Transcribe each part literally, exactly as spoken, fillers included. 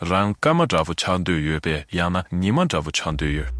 རང་སྐར་མ་འདྲ་པོ་ཆགས་འདོད་ཡོད་པས། ཡང་ན་ཉི་མ་འདྲ་པོ་ཆགས་འདོད་ཡོད།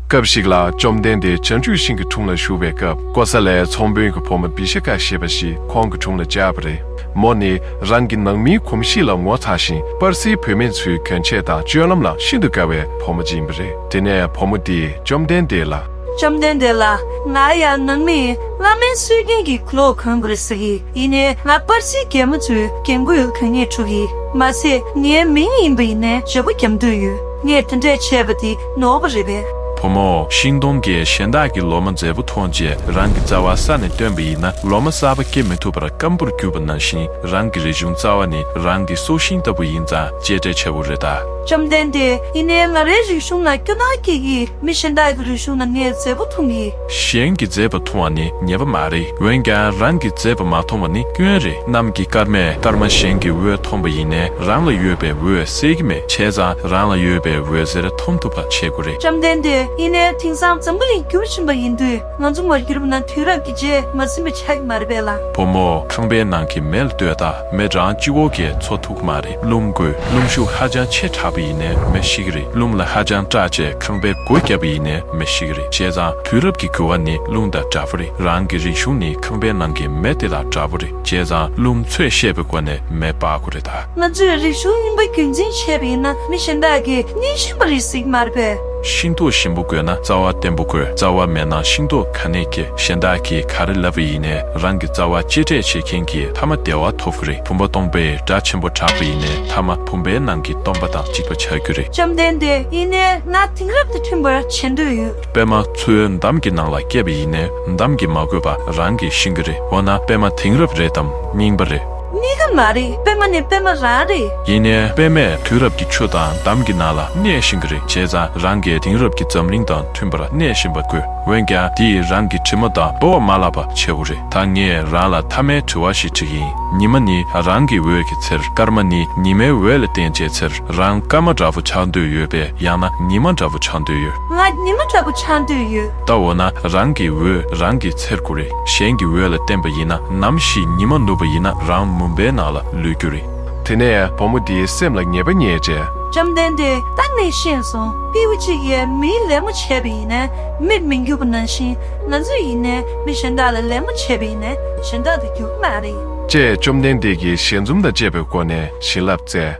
སྐབས་ཤིག་ལ་བཅོམ་ལྡན་འདས་བྱང་ཆུབ་ཤིང་གི་དྲུང་ལ་བཞུགས་པའི་སྐབས། ཀོ་ས་ལའི་ཚོང་དཔོན་གྱི་བུ་མོ་བི་ཤ་ཀ་ཞེས་པ་ཞིག་ཁོང་གི་དྲུང་ལ་བཅར་བ་རེད། མོ་ནི་རང་གི་ནང་མིའི་གོམས་གཤིས་ལ་ངོ་ཚ་ཞིང་། པར་སིའི་བུད་མེད་ཚོའི་གྱོན་ཆས་དང་སྤྱོད་ལམ་ལ་ཤིན་ཏུ་དགའ་བའི་བུ་མོ་ཅིག་ཡིན་པ་རེད། དེ་ནས་བུ་མོ་དེས་བཅོམ་ལྡན་འདས་ལ། བཅོམ་ལྡན་འདས་ལགས། ང་ཡང་ནང་མིས་བླ་མའི་སྲོལ་རྒྱུན་གྱི་གོས་ལོག་གོན་དགོས་རེད་ཟེར་གི། ཡིན་ནའི་ང་པར་སིའི་རྒྱལ་མོ་ཚོའི་རྒྱན་གོས་གོན་སྙིང་འདོད་གི། མ་ཟད་ངའི་མིང་ཡིན་པ་ཡིན་ནའི་བརྗེ་པོ་བརྒྱབ་འདོད་ཡོད། ངས་དེ་འདྲས་བྱས་པ་དེ་ནོར་བ་རེད་པས། བུ་མོ། ཤིང་སྡོང་གིས་གཞན་དག་གི་ལོ་མ་མཛེས་པོ་མཐོང་རྗེས་རང་གི་རྩ་བ་ས་ནས་བཏོན་པ་ཡིན་ན། ལོ་མ་གསར་པ་སྐྱེ་མི་ཐུབ་པར་སྐམ་པོར་གྱུར་པ་ནང་བཞིན། རང་གི་རིག་གཞུང་རྩ་བ་ནི་རང་གི་སྲོག་ཤིང་ལྟ་བུ་ཡིན་ཙང་གཅེས་སྤྲས་བྱ་དགོས་རེད་ད། བཅོམ་ལྡན་འདས། ཡིན་ནའི་ང་རའི་རིག་གཞུང་ལ་སྐྱོ་སྣང་སྐྱེ་གི། མི་གཞན་དག་གི་རིག་གཞུང་ལ་ངས་མཛེས་པོ་མཐོང་གི། གཞན་གྱི་མཛེས་པ་མཐོང་བ་ནི་ཉེས་པ་མ་རེད། འོན་ཀྱང་རང་གི་མཛེས་པ་མ་མཐོང་བ་ནི་སྐྱོན་རེད། གནམ་གྱི་སྐར་མས་སྐར་མ་གཞན་གྱི་འོད་མཐོང་པ་ཡིན་ནའི་རང་ལ་ཡོད་པའི་འོད་གསལ་གྱི་མེད། བྱས་ཙང་རང་ལ་ཡོད་པའི་འོད་ཟེར་མཐོང་ཐུབ་པ་བྱེད་དགོས་རེད། བཅོམ་ལྡན་འདས། ཡིན་ནའི་དེང་སང་འཛམ་བུ་གླིང་འགྱུར་བཞིན་པ་ཡིན་དུས། ང་ཚོ་མར་གྱུར་པ་ན་དུས་རབས་ཀྱི་རྗེས་མ་ཟིན་པ་ཆགས་ཀྱི་མ་རེད་པས་ལགས། བུ་མོ། ཁང་པའི་ནང་གི་མེ་ལ་ལྟོས་དང་། མེ་གྲང་གཅིག་པོ་གིས་འཚོ་ཐུབ་ཀྱི་མ་རེད། རླུང་དགོས། རླུང་ཤུགས་ཧ་ཅང་ཆེ་དྲགས་པ་ཡིན་ནའི་མེ་ཤི་གི་རེད། རླུང་ལ་ཧ་ཅང་སྐྲག་བྱས་ཁང་པའི་སྒོ་བརྒྱབ་པ་ཡིན་ནའི་མེ་ཤི་གི་རེད། བྱས་ཙང་དུས་རབས་ཀྱི་འགྱུར་བ་ནི་རླུང་དང་འདྲ་པོ་རེད། རང་གི་རིག་གཞུང་ནི་ཁང་པའི་ནང་གི་མེ་དེ་དང་འདྲ་པོ་རེད། བྱས་ཙང་རླུང་ཚོས་ཤེས་པའི་སྒོ་ནས་མེ་སྤར་དགོས་རེད་ད། ང་ཚོས་རིག་གཞུང་རྙིང་པ་རྒྱུན་འཛིན་བྱས་པ་ཡིན་ན། མི་གཞན་དག་གིས་རྙིང་ཞེན་པ་རེད་ཟེར་གྱི་མ་རེད་པས། ཤིང་ཏོག་ཞིམ་པོ་དགོས་ན་རྩ་བ་བརྟན་པོ་དགོས། རྩ་བ་མེད་ན་ཤིང་ཏོག་ག་ནས་སྐྱེ། གཞན་དག་གིས་ག་རེ་ལབ་པ་ཡིན་ནའི་རང་གི་རྩ་བ་གཅེས་སྤྲས་བྱེད་མཁན་གྱིས་མཐའ་མ་བདེ་བ་ཐོབ་ཀྱི་རེད། བུམ་པ་སྟོང་པས་སྒྲ་ཆེན་པོ་གྲགས་པ་ཡིན་ནའི་མཐའ་མ་བུམ་པའི་ནང་གི་སྟོང་པ་དང་གཅིག་པ་ཆགས་རྒྱུ་རེད། བཅོམ་ལྡན་འདས། ཡིན་ནའི་ང་དེང་རབས་དང་མཐུན་པར་བྱེད་འདོད་ཡོད། པད་མ་ཚོས་འདམ་གྱི་ནང་ལ་སྐྱེས་པ་ཡིན་ནའི་འདམ་གྱིས་མ་གོས་པ་རང་གིས་ཤེས་ཀྱི་རེད། འོ་ན་པད་མ་དེང་རབས་རེད་དམ་རྙིང་པ་རེད། གཉིས་ཀ་མ་རེད། པད་མ་ནི་པད་མ་རང་རེད། ཡིན་ནའི་པད་མས་དུས་རབས་ཀྱི་ཆུ་དང་འདམ་གྱི་ནང་ལ་གནས་ཤེས་ཀྱི་རེད། བྱས་ཙང་རང་གིས་དེང་རབས་ཀྱི་འཛམ་གླིང་དང་མཐུན་པར་གནས་ཤེས་པ་དགོས། འོན་ཀྱང་དེས་རང་གི་དྲི་མ་དང་འབུ་བ་མ་བརླག་པ་བྱེད་དགོས་རེད། ད་ངས་རང་ལ་མཐའ་མའི་དྲི་བ་ཞིག་དྲི་གི་ཡིན། ཉི་མ་ནི་རང་གི་འོད་ཀྱིས་འཚེར། སྐར་མ་ནི་ཉི་མའི་འོད་ལ་བརྟེན་བྱས་འཚེར། རང་སྐར་མ་འདྲ་པོ་ཆགས་འདོད་ཡོད་པས། ཡང་ན་ཉི་མ་འདྲ་པོ་ཆགས་འདོད་ཡོད། ང་ཉི་མ་འདྲ་པོ་ཆགས་འདོད་ཡོད། ད་འོ་ན་རང་གི་འོད་རང་གིས་འཚེར་དགོས་རེད། གཞན་གྱི་འོད་ལ་བརྟེན་པ་ཡིན་ན་ནམ་ཞིག་ཉི་མ་ནུབ་པ་ཡིན་ན་རང་མུན་པའི་ནང་ལ་ལུས་རྒྱུ་རེད། དེ་ནས་བུ་མོ་དེའི་སེམས་ལ་ངེས་པ་རྙེད་རྗེས། བཅོམ་ལྡན་འདས། ད་ངས་ཤེས་སོང་། སྤྲེའུ་གཅིག་གིས་མིའི་ལད་མོ་བྱས་པ་ཡིན་ནའི་མིར་མི་འགྱུར་བ་ནང་བཞིན། ང་ཚོས་ཡིན་ནའི་མི་གཞན་དག་ལ་ལད་མོ་བྱས་པ་ཡིན་ནའི་གཞན་དག་ཏུ་འགྱུར་གྱི་མ་རེད། ཅེས་བཅོམ་ལྡན་འདས་ཀྱིས་ཞལ་འཛུམ་དང་བཅས་པའི་སྒོ་ནས་བྱིན་རླབས་སྩལ།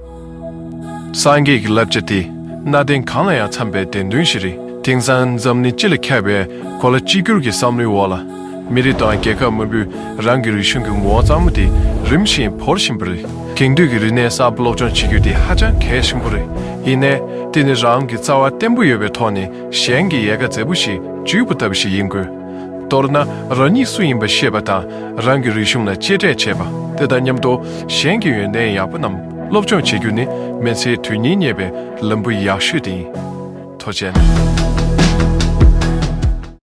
སངས་རྒྱས་ཀྱི་བསླབ་བྱ་དེ་གནའ་དེང་གང་ལ་ཡང་འཚམ་པའི་བདེན་དོན་ཞིག་རེད། དེང་སང་འཛམ་གླིང་སྤྱི་ལ་ཁྱབ་པའི་གོ་ལ་གཅིག་གྱུར་གྱི་བསམ་བློའི་འོག་ལ། མི་རིགས་དང་རྒྱལ་ཁབ་མང་པོས་རང་གི་རིག་གཞུང་གི་ངོ་བོ་གཙང་མ་དེ་རིམ་བཞིན་བོར་བཞིན་པ་རེད། དེང་དུས་ཀྱི་རིག་གནས་གསར་པ་སློབ་སྦྱོང་བྱེད་རྒྱུ་དེ་ཧ་ཅང་གལ་ཆེན་པོ་རེད། ཡིན་ནའི་དེ་ནི་རང་གི་རྩ་བ་བརྟན་པོ་ཡོད་པའི་ཐོག་ནས་གཞན་གྱི་ཡལ་ག་མཛེས་པོ་ཞིག་འཇུས་པ་ལྟ་བུ་ཞིག་ཡིན་དགོས། མདོར་ན་རང་ཉིད་སུ་ཡིན་པ་ཤེས་པ་དང་རང་གི་རིག་གཞུང་ལ་གཅེས་སྤྲས་བྱེད་པ། དེ་དང་མཉམ་དུ་གཞན་གྱི་ཡོན་ཏན་ཡག་པོ་རྣམས་སློབ་སྦྱོང་བྱེད་རྒྱུ་ནི་མི་ཚེའི་དོན་སྙིང་རྙེད་པའི་ལམ་བུ་ཡག་ཤོས་དེ་ཡིན། ཐུགས་རྗེ་ཆེ།